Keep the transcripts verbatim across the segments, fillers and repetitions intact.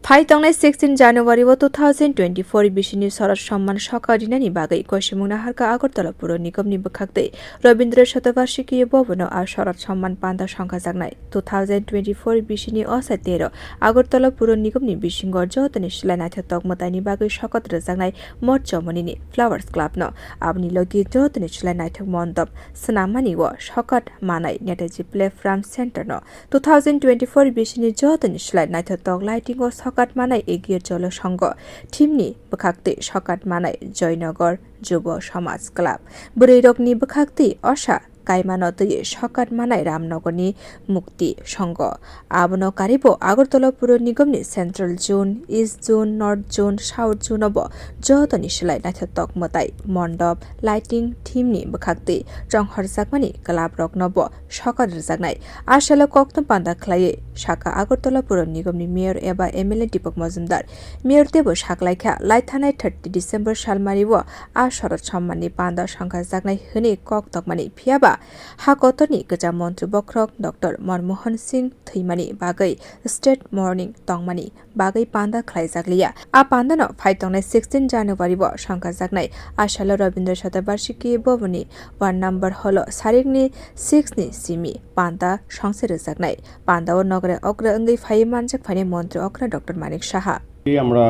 Phai tongnai sixteen January o two thousand twenty-four bisini Sorod Somman sokat rinani bagwi kosimung naharkha Agartala Puro Nigomni bwkhaktwi Rabindra Shatabarshiki Bhavan o a Sorod Somman panda songkhajaknai. Two thousand twenty-four bisini osa tero Agartala Puro Nigomni bisingo jotoni slai naithotok mwtaini bagwi sokat rwjaknai Mot Chomoni ni Flowers Club no. Aboni logi jotoni slai naithok mondop swnammani o sokat manai Netaji Platform Center no. Two thousand twenty-four bisini jotoni slai naithotok lighting o sokat manai Egiye Cholo Songho, thimni bwkhaktwi sokat manai Joynagar Jubo Samaj Club, bwrwi rokni bwkhaktwi osa kaimano twi sokat manai Ramnagarni Mukti Songho. Abono karibo Agartala Puro Nigomni Central Zone, East Zone, North Zone, South Zone obo jotoni slai naithotok mwtai, mondop, lighting, thimni bwkhaktwi chonghorjakmani club roknobo sokat rwjaknai. A salo kokthum panda khlaiwi saka Agartala Puro Nigomni mayor eba M L A Deepak Majumdar. Mayor teibo saklaikha, laithanai thirty December salmari o a Sorod Sommanni panda songkhajaknai hwnwi kok tokmani, phiyaba ha kotorni kwcham montri bokhorok Doctor Manmohan Singh thwimani bagwi state mourning tongmani bagwi panda khlaijakliya. A pandano phai tongnai sixteen January o songkhajaknai. A salo Rabindra Shatabarshiki Bhavanni one number hall o sarikni six ni simi panda songse rwjaknai. Panda o nogre okra wngwi phaiwi manjak phainai montri okra Doctor Manik Saha. এই আমরা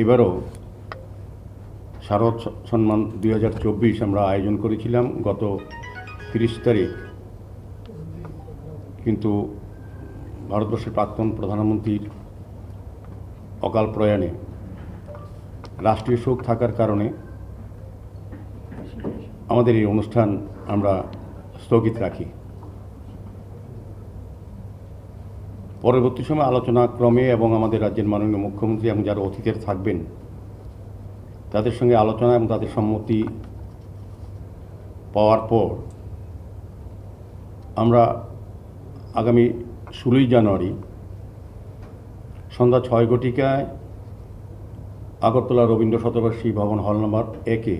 এবারও শারদ স-, সম্মান দুই হাজার চব্বিশ আমরা আয়োজন করেছিলাম গত তিরিশ তারিখ, কিন্তু ভারতবর্ষের প্রাক্তন প্রধানমন্ত্রীর অকাল প্রয়াণে রাষ্ট্রীয় শোক থাকার কারণে আমাদের এই অনুষ্ঠান আমরা স্থগিত রাখি। পরবর্তী সময় আলোচনা ক্রমে এবং আমাদের রাজ্যের মাননীয় মুখ্যমন্ত্রী এবং যারা অতিথিরা থাকবেন, তাদের সঙ্গে আলোচনা এবং তাদের সম্মতি পাওয়ার পর আমরা আগামী ষোলোই জানুয়ারি সন্ধ্যা ছয় ঘটিকায় আগরতলা রবীন্দ্র শতবার্ষিকী ভবন হল নম্বর একে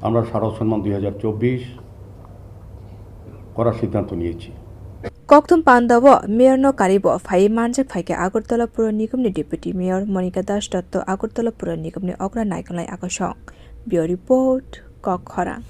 আমরা শারদ সম্মান দুই হাজার চব্বিশ করার সিদ্ধান্ত নিয়েছি। Kokthum panda o mayor no karibo phaiwi manjak phaikha Agartala Puro Nigomni Deputy Mayor Monika Das Dotto, Agartala Puro Nigomni okra naikolnai akosong. Bureau Report, Kok Khorang.